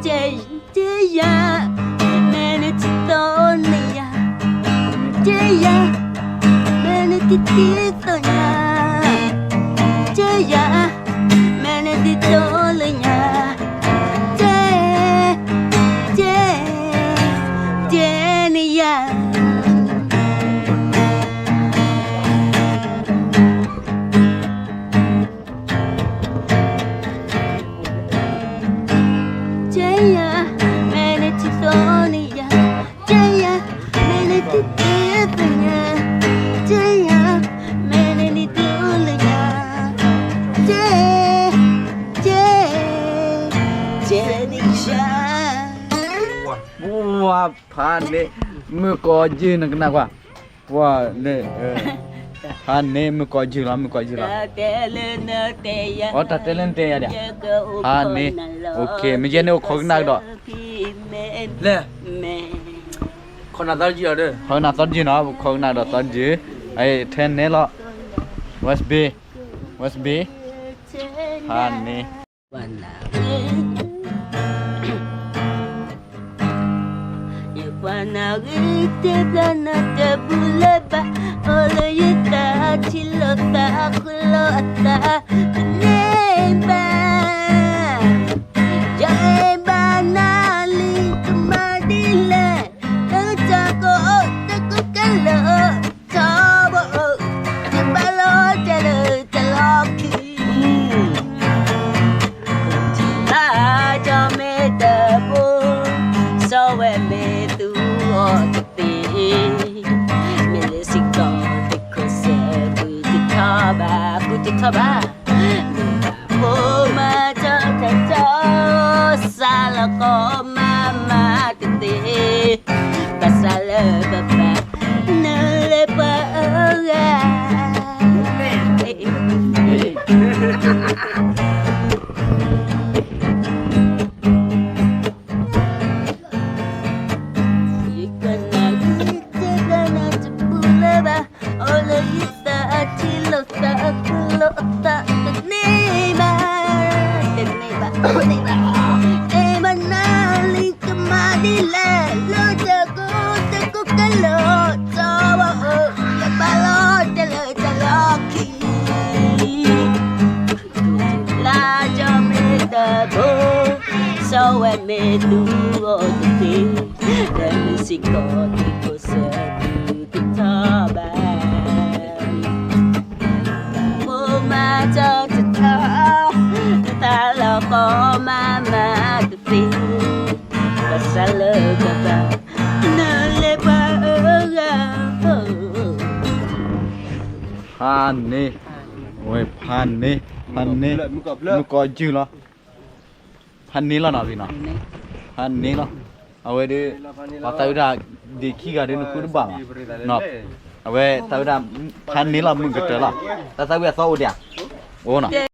ကဲယၤ, မဲာ်နတံၤသီလၢညါ, ကဲယၤ, မဲာ်နတံၤသီညါ, ကဲယၤ, မဲာ်နတံၤသီလၢညါ, ကဲ, ကဲ, ကဲနယၤ ကဲယၤ, မဲာ်နတံၤသီလၢညါ, ကဲယၤ, မဲာ်နတံၤသီလၢညါ, ကဲယၤ, မဲာ်နတံၤသီလၢညါ, ကဲ, ကဲ, ကဲနယၤ ဝၤဖးန့ၣ်, မုၣ်ကီၤယုၢ်နကနၣ်ကွၢ်, ဝၤလၢ, ဖးန့ၣ် မုၣ်ကီၤယုၢ်လီၤ မုၣ်ကီၤယုၢ်လီၤ, အတၢ်တဲလၢနတဲယၤဒၣ်, ဖးန့ၣ်, မ့ၢ်ယဲန့ၣ်အိၣ်ခိးကနၣ်ကဒီး, လဲၣ်, ခိးနၢ်သီတယုၢ်လီၤ, ခိးနၢ်သီတယုၢ်နီၤ ပခိးကနၣ်ဒီးသီတယုၢ်, ထဲန့ၣ်လီၤ, West Bay, West Bay, ဖးန့ၣ် ယကွၢ်နၢ်ဂ့ၤတဲဘျါနၤတပူၤလၢၤဘၣ်, အိၣ်လၢယသးထံလီၤသးဃုလီၤအသးတန့ၢ်ဘၣ်, ယအဲၣ်ဘၣ်နၤလံကမၤဒ်လဲၣ်, လၢတၢ်ကအိၣ်တကကလၢာ် ထီဘိ, ယဘၣ်လီၤတဲာ်လၢတၢ်လီၢ်ခံ, လၢကၠီမ့ၢ်တဘိ, စီၤဝဲမ့ၢ်သူအီၤတသ့, မ့ၢ်လၢစ့ၢ်ကီးတခိၣ်စဲး ပူတထီဘၣ်, ပူတထီဘၣ်, မ့ၢ်ဘၣ်ဖိမၤထီၣ်ထီၣ်ထီၣ်, စးလီၤကီးမၤမၤတသ့ ဘၣ်ဆၣ်လၢပပၢ် နလဲၤပှၤအဂၤ ယကနၣ်ဂ့ၤတဲဘျါနၤတပူၤလၢၤဘၣ်, အိၣ်လၢယသးထံလီၤသးဃုလီၤအသးတန့ၢ်ဘၣ်, တန့ၢ်ဘၣ်, တန့ၢ်ဘၣ်, အဲၣ်ဘၣ်နၤလံကမၤဒ်လဲၣ်, လၢတၢ်ကအိၣ်တကကလၢာ် ထီဘိ, ယဘၣ်လီၤတဲာ်လၢတၢ်လီၢ်ခံ လၢကၠီမ့ၢ်တဘိ, စီၤဝဲမ့ၢ်သူအီၤတသ့, လၢမ့ၢ်စ့ၢ်ကီးတခိၣ်စဲး ပူတထီဘၣ်, ဖိမၤထီၣ်ထီၣ်ထီၣ်, တသးလီၤကီးမၤမၤတသ့, ဘၣ်ဆၣ်လၢပပၢ် နလဲၤပှၤအဂၤ ဖးန့ၣ်, ဝဲဖးန့ၣ်, ဖးန့ၣ်, မုၣ်ကီၤယုၢ်လီၤ, ဖးန့ၣ်လီၤနီၤ, ဖးန့ၣ်လီၤ, အဝဲဒၣ်, ပှၤသးဝံၣ်တၢ်ဒ့ခံဂၤဒ်နဃုတဘၣ်ဘၣ်, အဝဲသးဝံၣ်တၢ်, ဖးန့ၣ်လီၤမုၢ်ကတၢၢ်လီၤ, တၢ်သးဝံၣ်အသီအိၣ်ဒံးဧါ, အိၣ်နီၤ